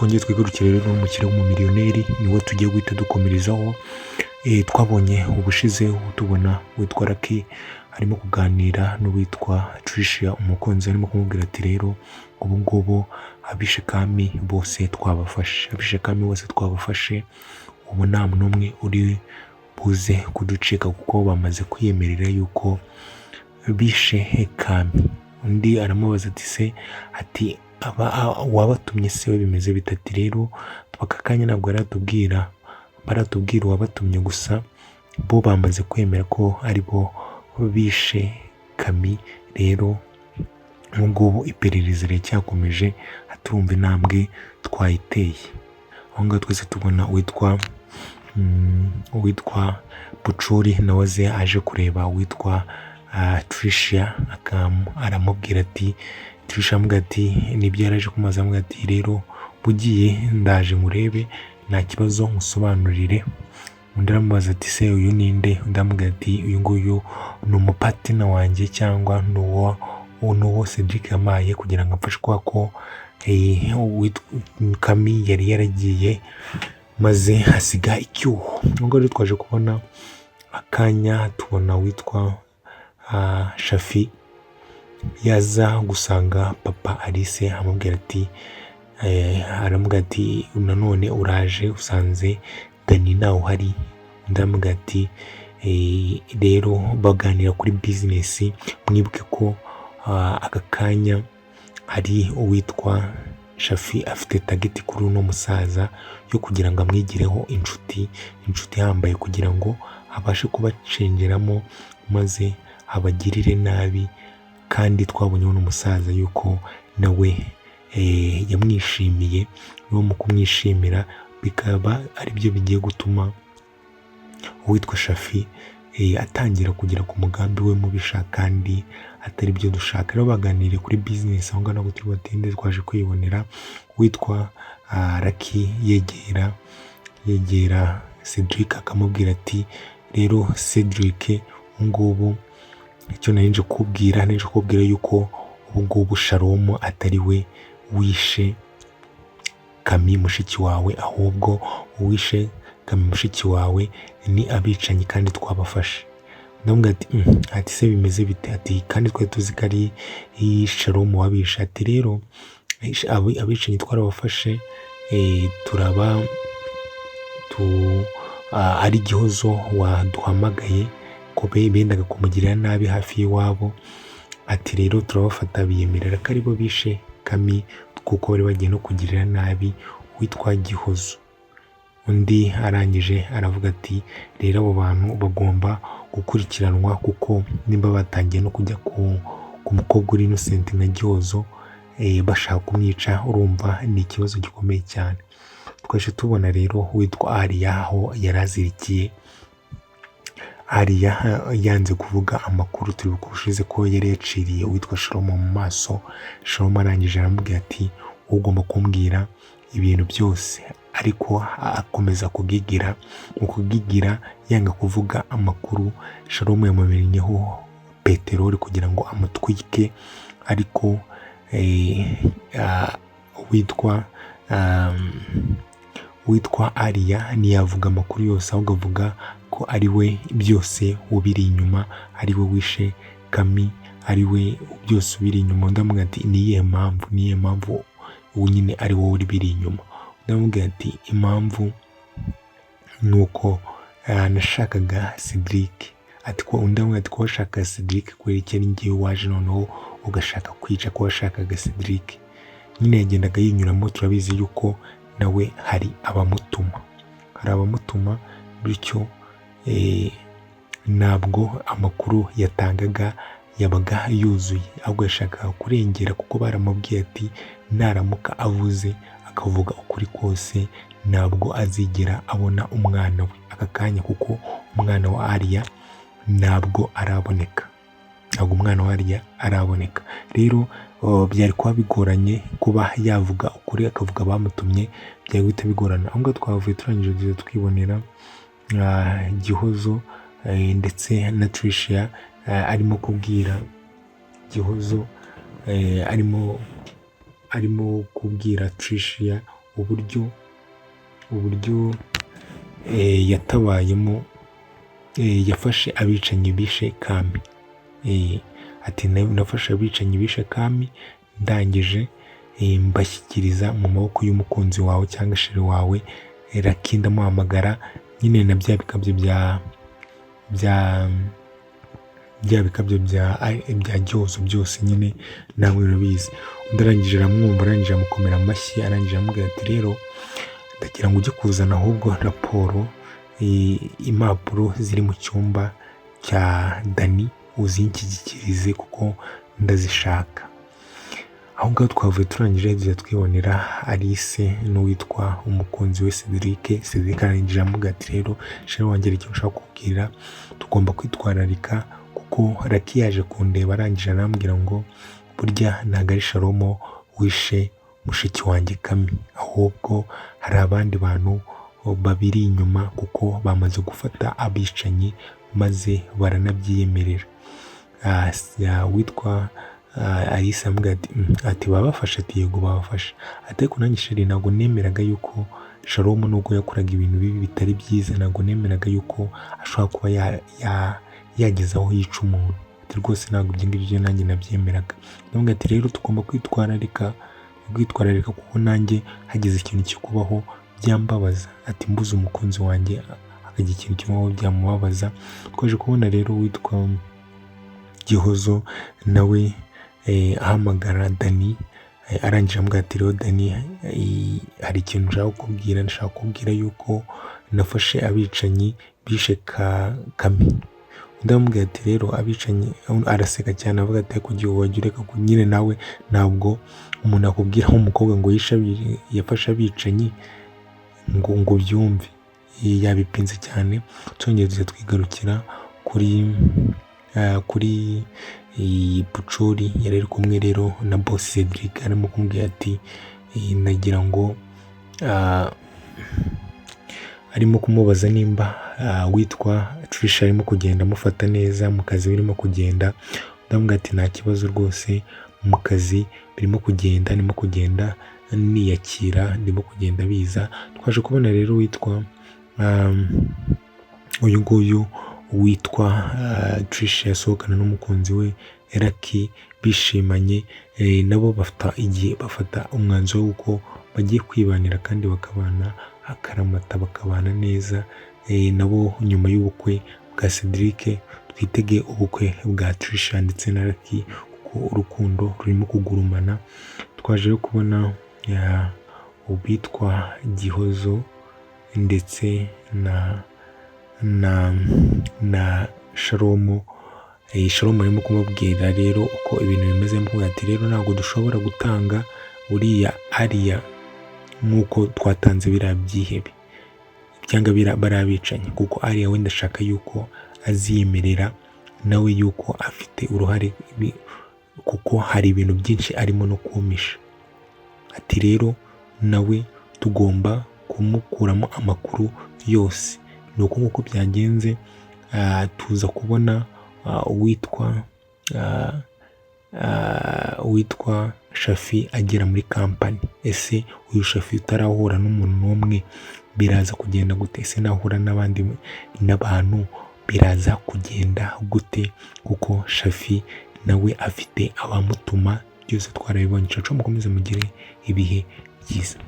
Twongeye twigarukire rero n'umukire w'umumiliyoneri, niwe tugiye guhita dukomerezaho. Twabonye ubushize tubona witwa Lucky arimo kuganira n'uwitwa Tricia umukunzi, arimo kumubwira ati: "Rero ubu ngubu abishe Kami bose twabafashe, abishe Kami bose twabafashe, ubu nta n'umwe uri buze kuducika kuko bamaze kwiyemerera yuko bishe Kami." Undi aramubaza ati: "Se," ati, "aba wabatumye se we bimeze bite?" Ati: "Rero aka kanya ntabwo baratubwira, baratubwira uwabatumye, gusa bo bamaze kwemera ko ari bo bishe Kami. Rero ubu ngubu iperereza riracyakomeje, turumva intambwe twayiteye." Aho ngaho twese tubona uwitwa Pucuri nawe aze aje kureba uwitwa Tricia, aramubwira ati, Tricia aramubwira ati nibyo yari aje kumubaza, aramubwira ati: "Rero ugiye ndaje nkurebe, nta kibazo, nkusobanurire." Undi aramubaza ati: "Se uyu ninde?" Undi aramubwira ati: "Uyu nguyu ni umupartner wanjye, cyangwa ni uwo Cedric yampaye kugira ngo amfashe, kubera ko Kami yari yaragiye maze asiga icyuho." Ubwo rero twaje kubona akanya tubona witwa Shafi yaza gusanga papa Alice, amubwira ati, aramubwira ati: "Nanone uraje usanze Dani ntawe uhari?" Undi aramubwira ati rero baganira kuri business. Mwibuke ko aka kanya hari uwitwa Shafi afite target kuri uno musaza yo kugira ngo amwigireho inshuti, inshuti ihambaye, kugira ngo abashe kubacengeramo maze abagirire nabi. Kandi twabonye uno musaza yuko nawe yamwishimiye, no mu kumwishimira bikaba aribyo bigiye gutuma uwitwa Shafi atangira kugera ku mugambi we mubisha kandi atari byo dushaka. Rero baganiriye kuri business aho ngaho, ntabwo turi batinde. Twaje kwibonera witwa Lucky yegera Cedric, akamubwira ati: "Rero Cedric, ubu ngubu icyo nari nje kukubwira, nari nje kukubwira yuko ubu ngubu Shalom atari we wishe Kami mushiki wawe, ahubwo uwishe Kami mushiki wawe ni abicanyi kandi twabafashe." Ndamubwira ati: Ati se bimeze bite?" Ati: "Kandi twari tuzi ko ari Shalom wabishe." Ati: "Rero abicanyi twarabafashe, turaba ari Gihozo waduhamagaye ko bendaga kumugirira nabi hafi y'iwabo." Ati: "Rero turabafata, biyemerera ko aribo bishe Kami kuko bari bagiye no kugirira nabi uwitwa Gihozo." Undi arangije aravuga ati: "Rero abo bantu bagomba gukurikiranwa, kuko nimba batangiye no kujya ku mukobwa uri innocent nka Gihozo bashaka kumwica, urumva ni ikibazo gikomeye cyane." Twahise tubona rero witwa Ariya aho yari azirikiye. Ariya yanze kuvuga amakuru. Turi ubushize ko yari yaciriye uwitwa Shalomo mu maso. Shalomo arangije aramubwira ati: "Ugomba kumbwira ibintu byose," ariko akomeza kugigira. Mu kugigira yanga kuvuga amakuru, Shalomo yamumennyeho peteroli kugira ngo amutwike, ariko witwa Ariya ntiyavuga amakuru yose, ahubwo avuga ko ari we byose ubiri inyuma, ari we wishe Kami, ari we byose ubiri inyuma. Undi amubwira ati: "Ni iyihe mpamvu? Ni iyihe mpamvu ubu nyine ari wowe ubiri inyuma?" Undi amubwira ati: "Impamvu ni uko nashakaga Cedric." Ati ko undi amubwira ati: "Ko washakaga Cedric, kubera iki ari njyewe waje noneho ugashaka kwica, ko washakaga Cedric?" Nyine yagendaga yinyuramo. Turabizi yuko nawe hari abamutuma, hari abamutuma, bityo ntabwo amakuru yatangaga yabaga yuzuye, ahubwo yashakaga kurengera, kuko baramubwiye ati naramuka avuze akavuga ukuri kose ntabwo azigera abona umwana we aka kanya, kuko umwana wa Ariya ntabwo araboneka, ntabwo umwana wa Ariya araboneka. Rero byari kuba bigoranye kuba yavuga ukuri, akavuga abamutumye, byari guhita bigorana. Aho ngaho twavuye turangije duhita twibonera Gihozo ndetse na Tricia arimo kubwira Gihozo, arimo kubwira Tricia. uburyo yatabayemo, yafashe abicanyi bishe Kami. Ati nafashe abicanyi bishe Kami, ndangije mbashyikiriza mu maboko y'umukunzi wawe cyangwa chéri wawe Lucky, ndamuhamagara nyine na bya bikabyo bya bikabyo bya Gihozo byose nyine nawe urabizi. Undi arangije aramwumva, arangije amukomera amashyi, arangije aramubwira ati rero ndagira ngo ujye kuzana ahubwo raporo, impapuro ziri mu cyumba cya Dani uzinshyikirize kuko ndazishaka. Aho ngaho twavuye turangije tujya twibonera Alice n'uwitwa umukunzi we Cedric. Cedric arangije aramubwira ati rero chéri wanjye hari ikintu nshaka kukubwira, tugomba kwitwararika kuko Lucky yaje kundeba arangije arambwira ngo burya ntabwo ari Shalomo wishe mushiki wanjye Kami, ahubwo hari abandi bantu babiri inyuma kuko bamaze gufata abicanyi maze baranabyiyemerera. Witwa Alice aramubwira ati babafashe? Ati yego babafashe. Ati ariko nanjye chéri ntabwo nemeraga yuko Shalomo nubwo yakoraga ibintu bibi bitari byiza, ntabwo nemeraga yuko ashobora kuba yageza aho yica umuntu. Ati rwose ntabwo ibyo ngibyo nanjye nabyemeraga. Ndamubwira ati rero tugomba kwitwararika kuko nanjye hagize ikintu kikubaho byambabaza. Ati mbuze umukunzi wanjye akagira ikintu kimubaho byamubabaza. Twaje kubona rero witwa Gihozo nawe ahamagara Dani, arangije aramubwira ati rero Dani hari ikintu nshaka kukubwira, ndashaka kukubwira yuko nafashe abicanyi bishe Kami. Undi aramubwira ati rero abicanyi, araseka cyane avuga ati ariko igihe wajya ureka nyine nawe ntabwo umuntu akubwira nk'umukobwa ngo yafashe abicanyi ngo ubyumve, yabipinze cyane. Twongeye tujya twigarukira kuri Bucori yari ari kumwe rero na boss Cedric, arimo kumubwira ati nagira ngo arimo kumubaza nimba witwa Trisha arimo kugenda amufata neza mu kazi birimo kugenda. Ndamubwira ati nta kibazo rwose mu kazi birimo kugenda, ndimo kugenda niyakira, ndimo kugenda biza. Twaje kubona rero witwa uyu nguyu witwa Trisha yasohokana n'umukunzi we Lucky bishimanye, nabo bafata igihe bafata umwanzuro w'uko bagiye kwibanira kandi bakabana akaramata, bakabana neza nabo nyuma y'ubukwe bwa Cedric twitege ubukwe bwa Trisha ndetse na Lucky kuko urukundo rurimo kugurumana. Twaje rero kubona uwitwa Gihozo ndetse na Shalomo. Shalomo arimo kumubwira rero uko ibintu bimeze, amubwira ati rero ntabwo dushobora gutanga uriya ariya nk'uko twatanze biriya byihebe cyangwa bariya bicanyi, kuko ariya wenda ashaka yuko aziyemerera nawe yuko afite uruhare kuko hari ibintu byinshi arimo no kumisha. Ati rero nawe tugomba kumukuramo amakuru yose. Ni uko nguko byagenze, tuza kubona uwitwa Shafi agera muri kampani. Ese uyu Shafi utarahura n'umuntu n'umwe biraza kugenda gute? Ese nahura n'abandi n'abantu biraza kugenda gute? Kuko Shafi nawe afite abamutuma, byose twarabibonye. Caca mukomeze mugire ibihe byiza.